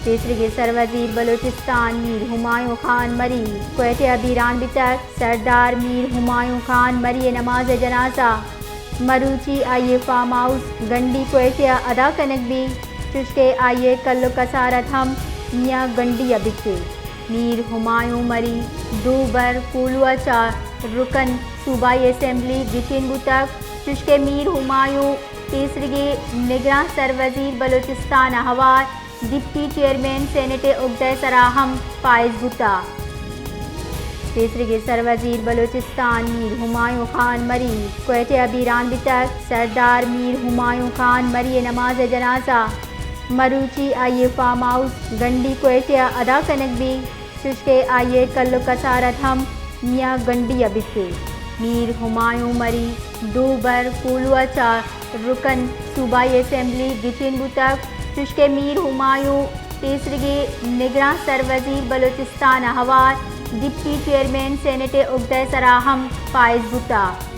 پیسریگیں سروزیر بلوچستان میر ہمایوں خان مری کوئٹہ ءَ بیران بیتگ۔ سردار میر ہمایوں خان مری ءِ نماز جنازہ مروچی آئی ءِ فارم ہاؤس گنڈی کوئٹہ ءَ ادا کنگ بیت، چوشکہ آئی ءِ کل ءُ کسارت ہم میاں گنڈی ءَ بیتگ۔ میر ہمایوں مری دو بر کوہلو ءَ چہ رکن صوبائی اسمبلی گچین بوتگ، چوشکہ میر ہمایوں پیسریگیں نگراں سروزیر بلوچستان ءَ ہوار ڈپٹی چیئرمین سینیٹ ءِ اگدہ ءِ سرا ہم فائز بوتگ۔ پیسریگیں سروزیر بلوچستان میر ہمایوں خان مری کوئٹہ ءَ بیران بیتگ۔ سردار میر ہمایوں خان مری ءِ نماز جنازہ مروچی آئی ءِ فارم ہاؤس گنڈی کوئٹہ ءَ ادا کنگ بیت، چوشکہ آئی ءِ کل ءُ کسارت ہم میاں گنڈی ءَ بیتگ۔ میر ہمایوں مری دو بر کوہلو ءَ چہ رکن صوبائی اسمبلی گچین بوتگ، چوشکہ میر ہمایوں پیسریگیں نگراں سروزیر بلوچستان ءَ ہوار ڈپٹی چیئرمین سینیٹ ءِ اگدہ ءِ سرا ہم فائز بوتگ۔